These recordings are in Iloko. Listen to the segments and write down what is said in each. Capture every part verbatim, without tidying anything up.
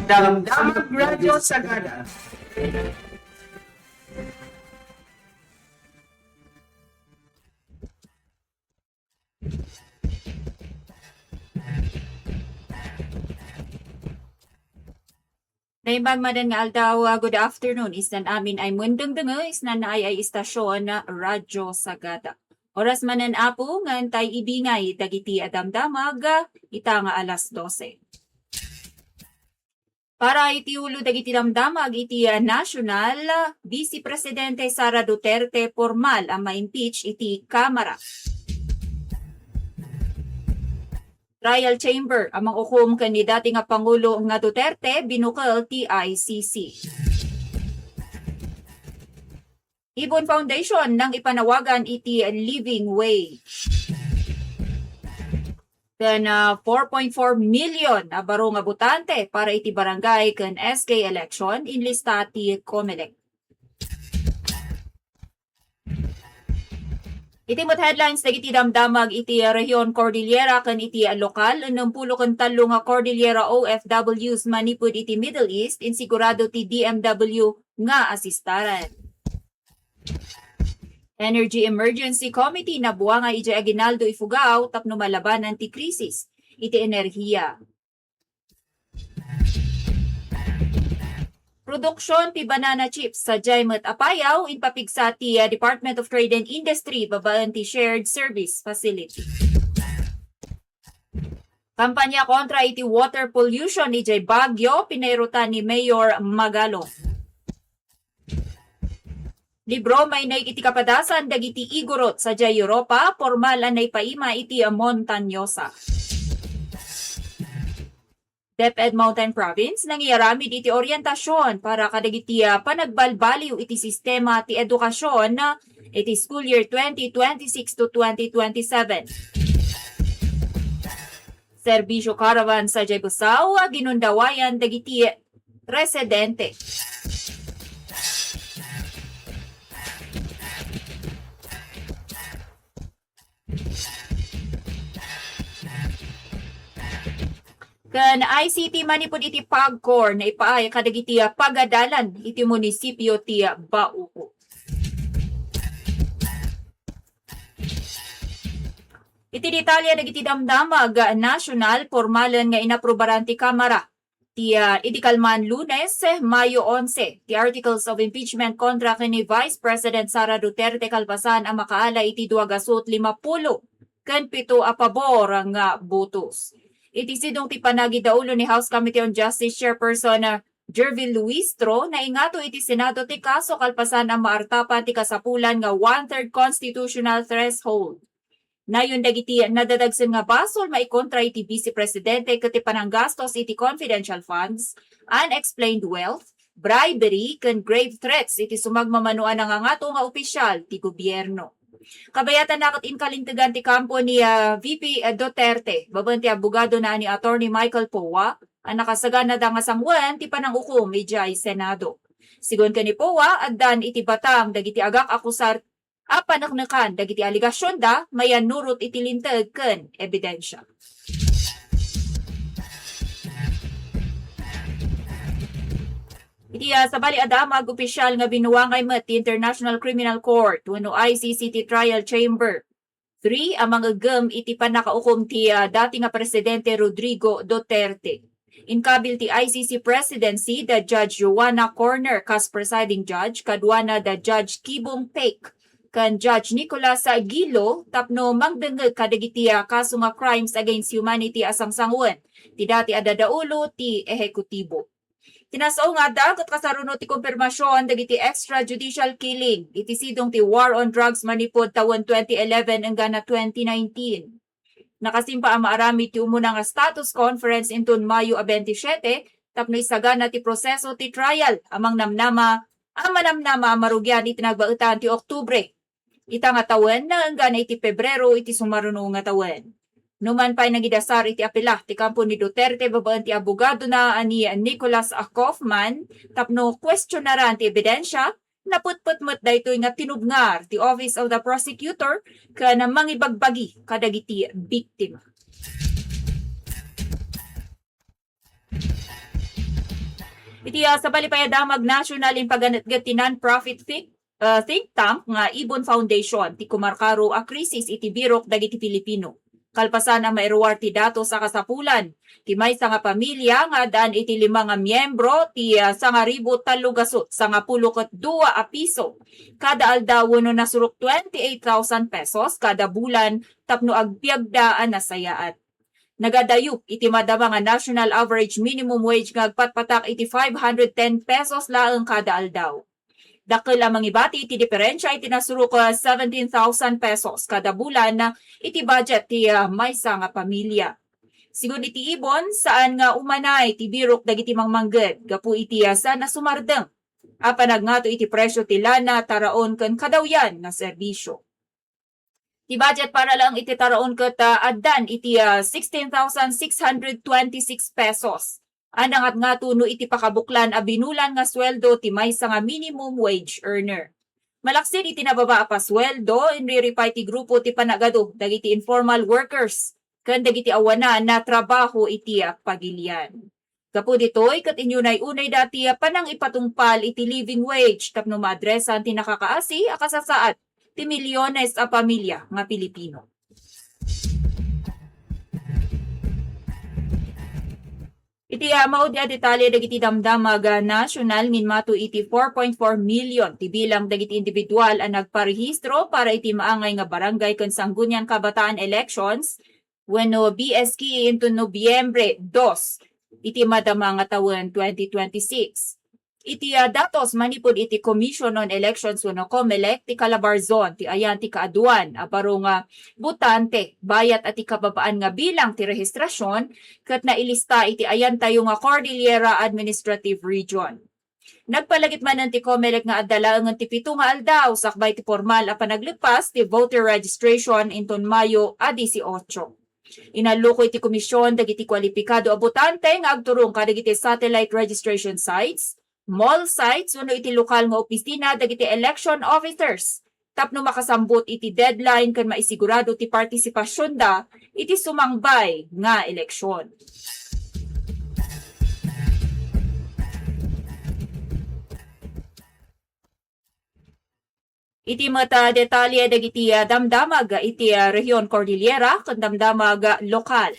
Damdamag Radyo Sagada. Naimbag manen nga aldaw, ah, good afternoon. Isnan amin ay mundengdenge, isnan ay ay istasyon, ah, Radyo Sagada. Oras manen, Apo, ngan tay ibingay dagiti a damdamag, ah, ita nga alas dose. Para iti ulo dagiti damdamag iti, ah, national, ah, Vice Presidente Sara Duterte pormal a ma-impeach iti Kamara. Trial chamber a mangukom ken ni dati nga Pangulo nga Duterte binukel ti I C C. Ibon Foundation nang ipanawagan iti living wage. Ken, ah, four point four million a baro nga botante para iti barangay ken S K election inlista ti Comelec. Iti met headlines dagiti damdamag iti Region Cordillera ken iti lokal, ennem pulo ken tallo nga Cordillera O F Ws manipud iti Middle East, insigurado ti D M W nga asistaran. Energy Emergency Committee nabuanga idiay Aguinaldo, Ifugao tapno malabanan ti krisis iti enerhiya. Produksion ti banana chips sadiay met a Apayao, impapigsa ti, ah, Department of Trade and Industry babaen ti shared service facility. Kampanya kontra iti water pollution idiay Baguio, pinairutan ni Mayor Magalong. Libro mainaig iti kapadasan dagiti igurot sadiay Europa, pormal a naipaima iti Montañosa. DepEd Mountain Province nangiaramid iti orientasion para kadagiti, ah, panagbalbaliw iti sistema ti edukasion, ah, iti school year twenty twenty-six to twenty twenty-seven. Serbisio caravan sadiay Busaw, ah, ginundawayan dagiti residente. Ken I C T manipud iti PAGCOR naipaay kadagiti, ah, pagadalan iti munisipio ti, ah, Baoco. Iti detalye dagiti damdamag, ah, nasional, pormalen nga inaprubaran ti Kamara ti, ah, idi kalman Lunes, Mayo onse, ti articles of impeachment kontra ken ni Vice President Sara Duterte kalpasan a makaala iti dua gasut lima pulo ken pito a pabor nga botos. Iti sidong ti panagidaulo ni House Committee on Justice Chairperson, ah, Gervil Luistro, naingato iti Senado ti kaso kalpasan a maartapan ti kasapulan nga one-third constitutional threshold. Nayon dagiti nadadagsen nga basol maikontra iti Vice Presidente ket ti pananggastos iti confidential funds, unexplained wealth, bribery, ken grave threats iti sumagmamano a nangangato nga opisyal ti gobierno. Kabayatanna ket inkalintegan ti kampo ni, ah, V P Duterte babaen ti abogadona a ni Attorney Michael Poa a nakasaganada nga sanguen ti panangukom idiay Senado. Sigun ken ni Poa, addan iti batang dagiti agak-akusar a paneknekan dagiti alegasionda mayannurot iti linteg ken ebidensia. Iti, ah, sabali a damag, opisyal nga binuangay met ti International Criminal Court wenno I C C ti Trial Chamber three a mangeggem iti pannakaukom ti, ah, dati nga Presidente Rodrigo Duterte. Inkabil ti I C C presidency da Judge Joanna Corner kas presiding judge, kaduana da Judge Kibong Paik ken Judge Nicolas Gilo tapno mangdengngeg kadagiti, ah, kaso nga crimes against humanity a sangsangoen ti dati a dadaulo ti ehekutibo. Ti nasao nga adda ket kasaruno ti kompirmasion dagiti extrajudicial killing iti sidong ti war on drugs manipud tawen twenty eleven enggana twenty nineteen. Nakasimpa a maaramid ti umuna nga status conference inton Mayo a twenty-seven tapno isagana ti proseso ti trial a mangnamnama a manamnama a marugian iti nagbaetan ti Oktubre ita nga tawen enggana iti Pebrero iti sumaruno nga tawen. Numan pay nangidasar iti apela ti kampo ni Duterte babaen ti abogadona a ni Nicolas a Kaufman tapno kuestionaran ti ebidensia Naputput met daytoy nga tinubngar ti Office of the Prosecutor ken mangibagbagi kadagiti biktima. Iti, ah, sabali pay a damag national, impaganetget ti non-profit think, ah, think tank nga Ibon Foundation ti kumarkaro a krisis iti birok dagiti Pilipino. Kalpasan a mairuar ti datos a kasapulan, ti maysa nga pamilya nga addaan iti lima nga miyembro ti, ah, sangaribu tallo gasut sangapulo ket dua a piso kada aldaw wenno nasurok twenty-eight thousand pesos kada bulan tapno agbiagda a nasayaat. Nagadayo iti madama nga national average minimum wage nga agpatpatak iti five hundred ten pesos laeng kada aldaw. Dakkel a mangibati iti diferensia iti nasurok a seventeen thousand pesos kada bulan iti budget ti, ah, maysa nga pamilya. Sigun iti Ibon, saan nga umanay ti birok dagiti mangmangged gapu iti, ah, saan a sumardeng a panagngato iti presio ti lana, taraon ken kadawyan nga serbisio. Ti budget para laeng iti taraon ket, ah, addan iti, ah, sixteen thousand six hundred twenty-six pesos a nangatngato no iti pakabuklan a binulan nga sueldo ti maysa nga minimum wage earner. Malaksid iti nababa a pasueldo, inriripay ti grupo ti panagadu dagiti informal workers ken dagiti awanan a trabaho iti, ah, pagilian. Gapu ditoy, ket inyunay-unayda ti panangipatungpal iti living wage tapno maadresan ti nakakaasi a kasasaad ti milyones a pamilya nga Pilipino. Iti, ah, maudi a detalye dagiti damdamag, ah, national, minmato iti four point four million ti bilang dagiti individual a nagparehistro para iti maangay nga barangay ken sanggunian kabataan elections wenno B S K inton Nobyembre dos iti madama nga tawen twenty twenty-six. Iti, ah, datos manipud iti Commission on Elections wenno COMELEC ti Calabarzon ti ayan ti kaaduan a baro nga botante bayat a ti kababaan nga bilang ti rehistrasion ket nailista iti ayantayo nga Cordillera Administrative Region. Nagpalagip manen ti COMELEC nga adda laengen ti pito nga aldaw sakbay ti pormal a panaglepas ti voter registration inton Mayo a dieciocho. Inalluko iti komisyon dagiti kualipikado a botante nga agturong kadagiti satellite registration sites, mall sites, wenno iti lokal nga opisina dagiti election officers tapno makasambut iti deadline ken maisigurado ti partisipasionda iti sumangbay nga eleksyon. Iti met a detalye dagiti, ah, damdamag iti, ah, Rehiyon Cordillera ken damdamag lokal.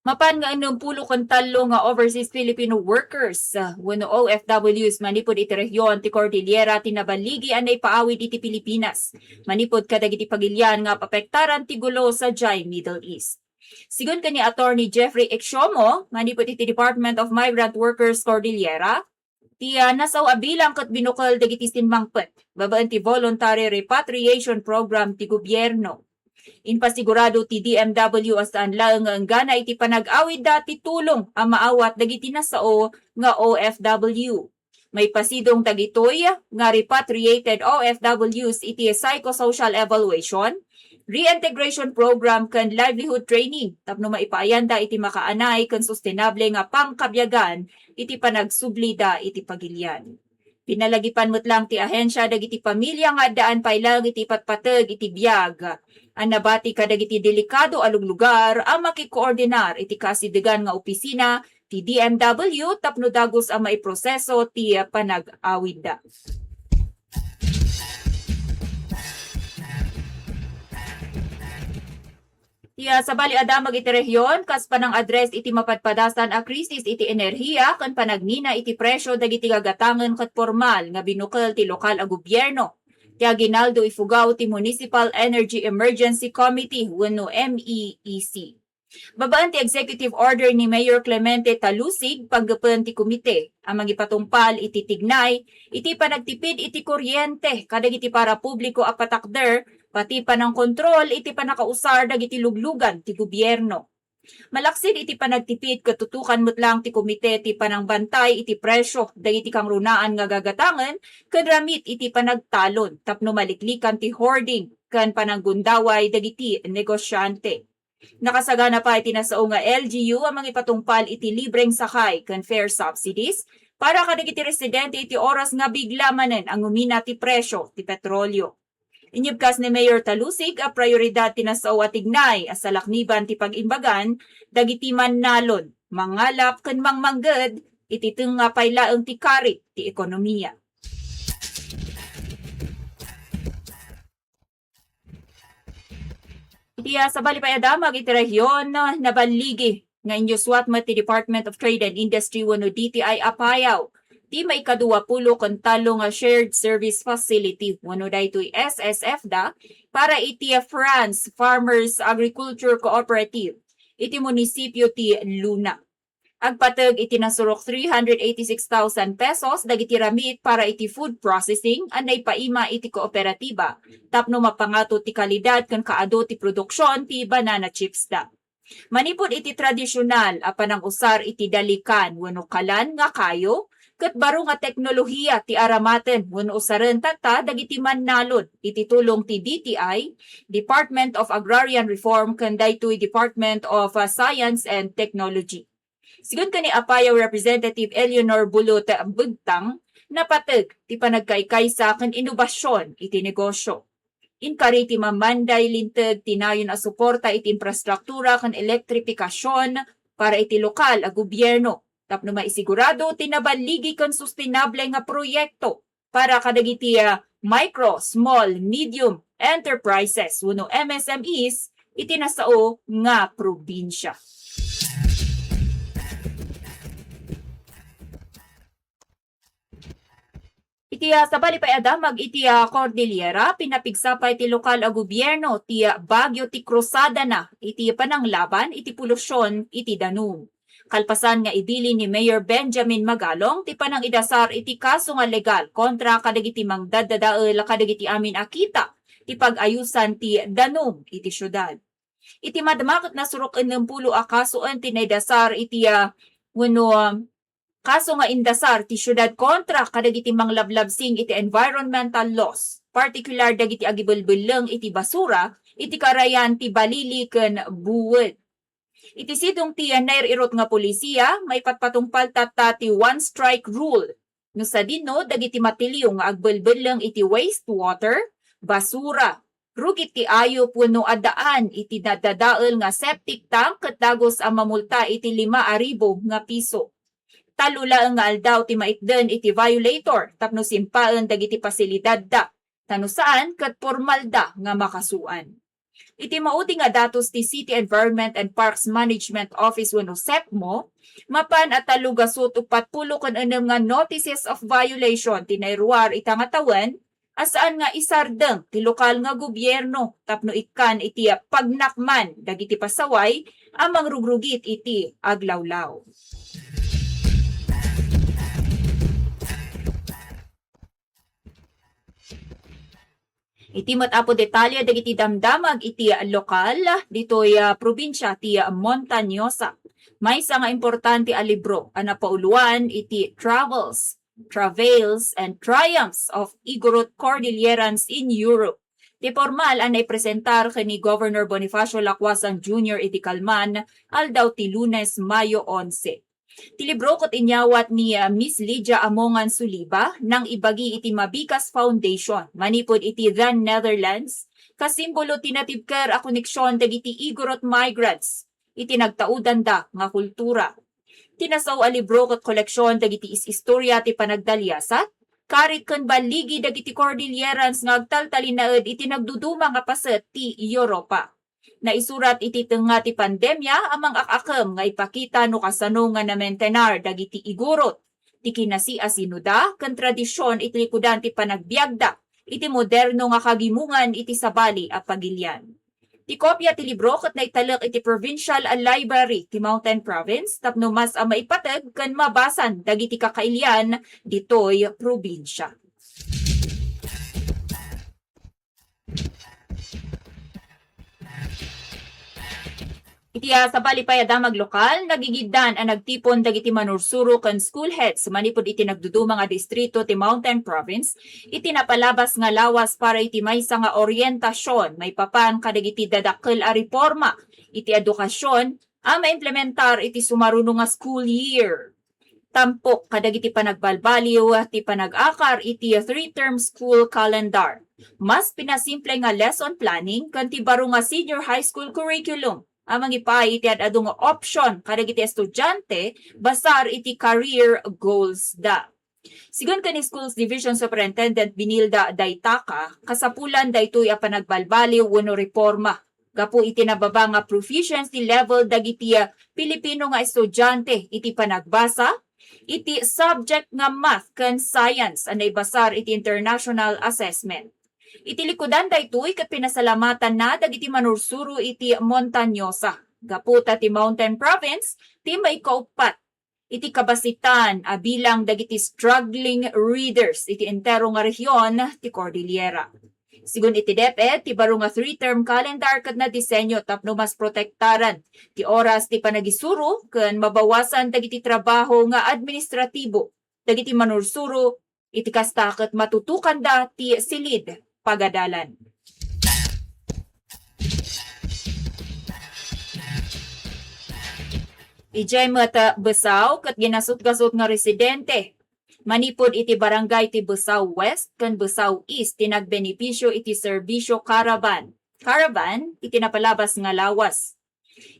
Mapan nga ennem pulo ken tallo nga overseas Filipino workers, ah, wenno O F Ws manipud iti rehiyon ti Cordillera ti naballigi a naipaawid iti Pilipinas manipud kadagiti pagilian nga apektaran ti gulo sadiay Middle East. Sigun ken ni Attorney Jeffrey Exiomo, manipud iti Department of Migrant Workers Cordillera, ti, ah, nasao a bilang ket binukel dagiti simmangpet babaen ti voluntary repatriation program ti gobierno. Impasigurado ti D M W a saan laeng nga enggana iti panag-awidda ti tulong a maawat dagiti nasao nga O F W. Maipasidong dagitoy nga repatriated O F Ws iti psychosocial evaluation, reintegration program ken livelihood training tapno maipaayanda iti makaanay ken sustenable nga pangkabiagan iti panagsublida iti pagilian. Pinalagipan met lang ti ahensya dagiti pamilya nga addaan pay laeng iti ipatpateg iti biag a nabati kadagiti delikado a luglugar a makikoordinar iti kaasidegan nga opisina ti D M W tapno dagus a maiproseso ti panag-awidda. Ti, ah, sabali a damag iti rehiyon, kas panang-address iti mapadpadasan a krisis iti enerhiya ken panagnina iti presyo dagiti gagatangen ket pormal nga binukel ti lokal a gobierno, ti aginaldo ifugaw ti Municipal Energy Emergency Committee wenno M E E C. Babaen ti executive order ni Mayor Clemente Talusig, paggapuan ti komite a mangipatungpal iti tignay iti panagtipid iti kuryente kadagiti parapubliko a patakder, pati panangkontrol iti pannakausar dagiti luglugan ti gobierno. Malaksid iti panagtipid ket tutukan met lang ti komite ti panangbantay iti presyo dagiti kangrunaan nga gagatangen ken ramit iti panagtalon tapno maliklikan ti hoarding ken pananggundaway dagiti negosyante. Nakasagana pay ti nasao nga L G U a mangipatungpal iti libreng sakay ken fare subsidies para kadagiti residente iti oras nga bigla manen a ngumina ti presyo ti petrolio. Inyebkas ni Mayor Talusig a prioridad ti nasao a tignay a salakniban ti pag-imbagan dagiti mannalon, mangalap ken mangmangged iti tengnga pay laeng ti karit ti ekonomiya. Iti, ah, sabali pay a damag iti rehiyon, naballigi nga inyusuat met ti Department of Trade and Industry wenno D T I Apayao ti maikadua pulo ken tallo nga shared service facility wenno daytoy S S F da para iti, ah, France Farmers Agriculture Cooperative iti munisipio ti Luna. Agpateg iti nasurok three hundred eighty-six thousand pesos dagiti ramit para iti food processing a naipaima iti kooperatiba tapno mapangato ti kalidad ken kaadu ti produksion ti banana chips da. Manipud iti tradisional a panangusar iti dalikan wenno kalan nga kayo, ket baro nga teknolohiya ti aramaten wenno usaren tatta dagiti mannalon iti tulong ti D T I, Department of Agrarian Reform, ken daytoy Department of, ah, Science and Technology. Sigun ken ni Apayao Representative Eleanor Bulut Bugtang, napateg ti panagkaykaysa ken inobasion iti negosio. Inkari ti mamanday linteg ti nayon a suporta iti infrastruktura ken elektripikasion para iti lokal a gobierno tapno maisigurado ti naballigi ken sustenable nga proyekto para kadagiti, ah, micro, small, medium enterprises wenno M S M Es iti nasao nga probinsia. Iti, ah, sabali pay a damag iti, ah, Cordillera, pinapigsa pay ti lokal a gobierno ti, ah, bagyo ti krusada na iti pananglaban iti polusion iti danum. Kalpasan nga ibilin ni Mayor Benjamin Magalong ti panangidasar iti kaso nga legal kontra kadagiti mangdaddadael kadagiti amin a kita ti pag-ayusan ti danum iti siudad. Iti madama ket nasurok ennem pulo a kasoen ti naidasar iti, ah, wenno, ah, kaso nga indasar ti siudad kontra kadagiti manglablabsing iti environmental laws, partikular dagiti agibelbelleng iti basura iti karayan ti balili ken buwed. Iti sidong ti nair-irot nga pulisiya, maipatpatungpal tatta ti one strike rule. No sadino, dagiti matiliw nga agbelbelleng iti wastewater, basura, rugit ti ayup wenno addaan iti nadadael nga septic tank ket dagus a mamulta iti lima a ribu nga piso. Tallo laeng nga aldaw ti maitden iti violator tapno simpaen dagiti pasilidadda, ta no saan ket pormalda nga makasuan. Iti maudi nga datos ti City Environment and Parks Management Office wenno sepmo, mapan a tallo gasut uppat pulo ken ennem nga notices of violation ti nairuar ita nga tawen a saan nga isardeng ti lokal nga gobierno tapno ikkan iti pagnakman dagiti pasaway a mangrugrugit iti aglawlaw. Iti met, Apo, detalye dagiti damdamag iti lokal ditoy, ah, probinsia ti Montañosa. Maysa nga importante a libro a napauloan iti Travels, Travails, and Triumphs of Igorot Cordillerans in Europe. Ti pormal a naipresentar ken ni Governor Bonifacio Lacuasan Junior iti kalman, aldaw ti Lunes, Mayo onse. Ti libro ket inyawat ni, ah, Miss Lydia Amongan Suliba nang ibagi iti Mabikas Foundation manipud iti The Netherlands, kasimbolo ti natibker a koneksion dagiti Igorot migrants iti nagtaudanda nga kultura. Ti nasao a libro ket koleksion dagiti is-istorya ti panagdaliasat, karit ken balligi dagiti Cordillerans nga agtaltalinaed iti nagduduma nga paset ti Europa. Naisurat iti tengnga ti pandemia a mangak-akem nga ipakita no kasano nga namentenar dagiti Igorot ti kinasiasinoda ken tradision iti likudan ti panagbiagda iti moderno nga kagimongan iti sabali a pagilian. Ti kopia ti libro ket naitalek iti Provincial Library ti Mountain Province tapno mas a maipateg ken mabasan dagiti kakailian ditoy probinsia. Iti, ah, sabali pay a damag lokal, nagigiddan a nagtipon dagiti manursuro ken school heads manipud iti nagduduma nga distrito ti Mountain Province iti napalabas nga lawas para iti maysa nga orientasion maipapan kadagiti dadakkel a reforma iti edukasion a maimplementar iti sumaruno nga school year. tampok kadagiti panagbalbaliw ti panag-akar iti three-term school calendar. Mas pinasimple nga lesson planning ken ti baro nga senior high school curriculum a mangipaay iti ad-adu nga option kadagiti estudiante basar iti career goals da. Sigun ken ni Schools Division Superintendent Binilda Daitaka, kasapulan daytoy a panagbalbaliw wenno reforma gapu iti nababa nga proficiency level dagiti, ah, Pilipino nga estudiante iti panagbasa iti subject nga math ken science a naibasar iti international assessment. Iti likudan daytoy ket pinasalamatanna dagiti manursuro iti Montañosa gapu ta ti Mountain Province ti maikauppat iti kabasitan a bilang dagiti struggling readers iti entero nga rehion ti Cordillera. Sigun iti DepEd, ti baro nga three-term calendar ket nadisenyo tapno mas protektaran ti oras ti panagisuro ken mabawasan dagiti trabaho nga administratibo dagiti manursuro iti kasta ket matutukanda ti silid pagadalan. Idiay met, ah, Besao ket ginasutgasut nga residente manipud iti barangay ti Besao West ken Besao East ti nagbenepisio iti serbisio caravan, caravan iti napalabas nga lawas.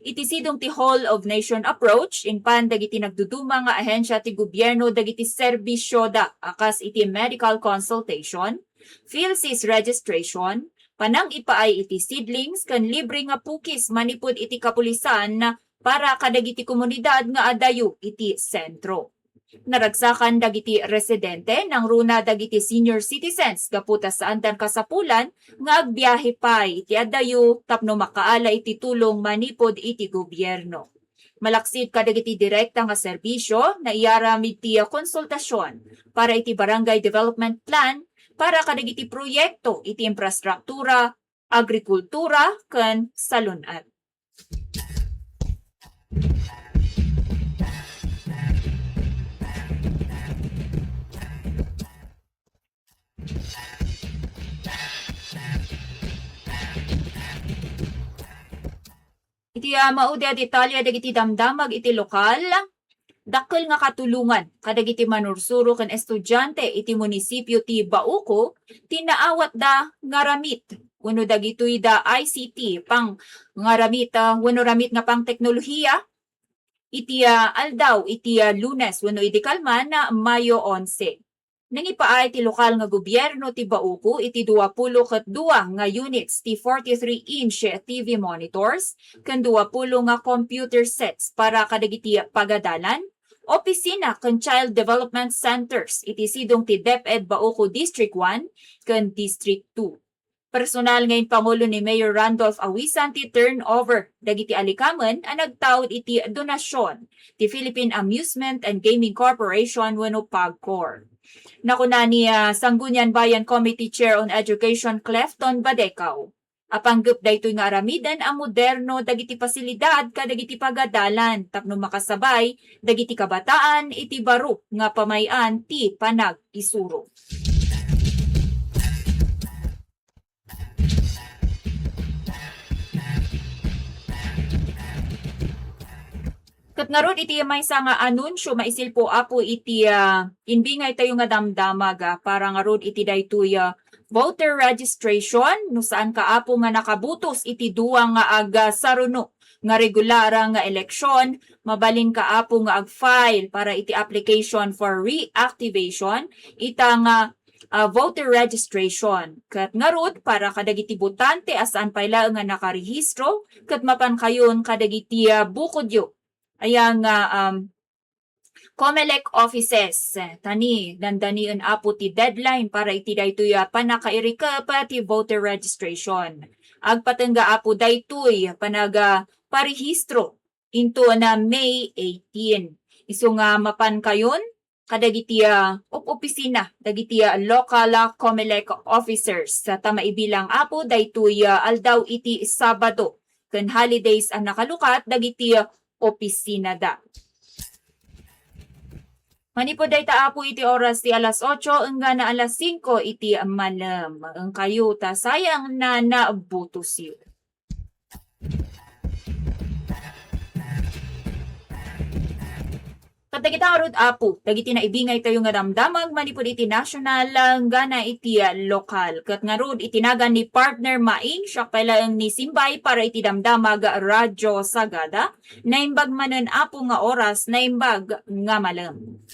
Iti sidong ti Whole of Nation Approach, impan dagiti nagduduma nga ahensia ti gobierno dagiti serbisioda a kas iti medical consultation, PhilSys registration, panangipaay iti seedlings ken libre nga pukis manipud iti kapulisan para kadagiti komunidad nga adayo iti sentro. Naragsakan dagiti residente, nangruna dagiti senior citizens gapu ta saandan kasapulan nga agbiahe pay iti adayo tapno makaala iti tulong manipud iti gobierno. Malaksid kadagiti direkta nga serbisio, naiaramid ti konsultasion para iti Barangay Development Plan para kadagiti proyekto iti infrastruktura, agrikultura, ken salun-at. Iti, ah, maudi a detalye dagiti damdamag iti lokal, dakkel nga katulongan kadagiti manursuro ken estudiante iti munisipio ti Bauco ti naawatda nga ramit wenno dagitoy da I C T pangngaramit, ah, wenno ramit nga pangteknolohiya iti, ah, aldaw iti, ah, Lunes wenno idi kalman, ah, Mayo onse. Nangipaay ti lokal nga gobierno ti Bauco iti duapulo ket dua nga units ti forty-three inch T V monitors ken duapulo nga computer sets para kadagiti pagadalan, opisina ken child development centers iti sidong ti DepEd Bauco District one ken District two. Personal nga impangulo ni Mayor Randolph Awisan ti turnover dagiti alikamen a nagtaud iti donasyon ti Philippine Amusement and Gaming Corporation wenno PAGCOR. Nakuna ni, ah, Sangguniang Bayan Committee Chair on Education Clefton Badecao a panggep daytoy nga aramiden a moderno dagiti pasilidad kadagiti pagadalan tapno makasabay dagiti kabataan iti baro nga pamay-an ti panag-isuro. Ket ngarud iti maysa nga anunsio, maisilpo, Apo, iti, ah, imbingay tayo nga damdamag, ah, para ngarud iti daytoy, ah, voter registration. No saan ka, Apo, nga nakabutos iti dua nga agasaruno nga regular nga eleksyon, mabalin ka, Apo, nga ag-file para iti application for reactivation ita nga, ah, voter registration. Ket ngarud, para kadagiti botante a saan pay laeng nga nakarehistro, ket mapankayon kadagiti, ah, bukodyo aya nga, um, COMELEC offices. Ta ni, dandanian, Apo, ti deadline para iti daytoy a pannakairikep ti voter registration. Agpatengga, Apo, daytoy panaga parehistro into na May eighteen. Isu nga mapankayon kadagiti, ah, op-opisina dagiti, ah, local, ah, COMELEC officers. Ta maibilang, Apo, daytoy, ah, aldaw iti Sabado ken holidays a nakalukat dagiti, ah, opisinada. Manipud dayta, Apo, iti oras ti alas otso enggana alas singko iti malem. Engkayo ta sayang na nabutosyo. Dagita ngarud, Apo, dagiti naibingaytayo nga damdamag manipud iti national, ah, nganna iti, ah, lokal. Ket ngarud, iti nagan ni Partner Maing, siak pay laeng ni Simbay para iti damdamag Radyo Sagada. Naimbag manen, Apo, nga oras, naimbag nga malem.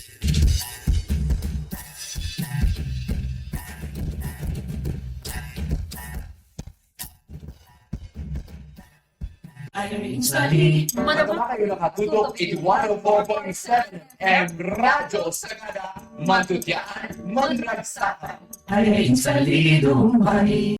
Ay, insali. Madama kayo nakatutok iti one oh four point seven M Radyo Sagada, Matutian, Manragsakan. Ay, insali, dumani.